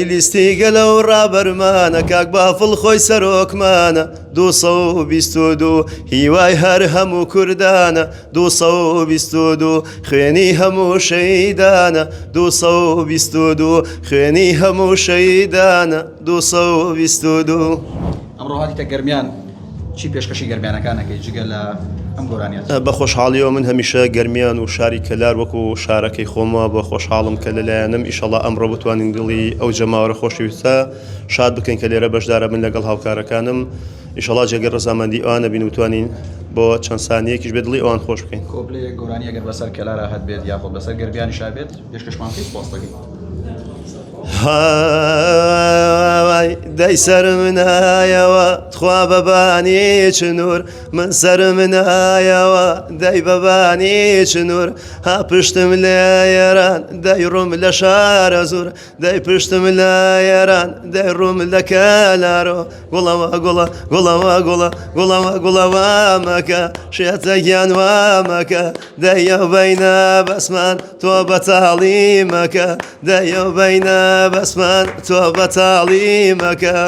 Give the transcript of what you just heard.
لیستی گەلە و ڕابەرمانە کاک بافڵ خۆی سەرۆکمانە 222 هیوای هەر هەموو کوردانە 222 خوێنی هەموو شەیدانە 222 خوێنی هەموو شەیدانە 222. ئەمڕۆ هاتیتە گەرمیان چی پێشکەشی گەرمیانەکان ئەکەی جگە لە ئەم گۆرانیە؟ بە خۆشحاڵیەوە من هەمیشە گەرمیان و شاری کەلار وەکو شارەکەی خۆمە بە خۆشحاڵم کە لەلایەنم ئیشەڵا ئەمڕۆ بتوانین دڵی ئەو جەماوەرە خۆشەویستە شاد بکەین کە لێرە بەشدارە بن لەگەڵ هاوکارەکانم ئیشەڵا جێگەی ڕەزامەندی ئەوانە بین و بتوانین بۆ چەند سانیەکیش بێت دڵی ئەوان خۆش بکەین. کۆپلەیەک گۆرانی ئەگەر بەسەر کەلارا هەت بێت یاخود بەسەر گەرمیانیشا بێت پێشکەشمان بکەی سوپاست دەکەین. های دەی سەرم نایەوە تخوا بەبانی چنور من سەرم نایەوە دەی بەبانی چنور ها پشتم لە ئێران دەی ڕوم لە شارە زور دەی پشتم لە ئێران دەی ڕوم لە کەلارۆ گوڵەوە گوڵە گوڵەوە گوڵە گوڵەوە گوڵەوە مەکە شێتە گیان وا مەکە دەیە بینە بەسمان تۆ بەتاڵی مەکە دەیە بینە بەسمان تۆ بەتاڵی مەکە.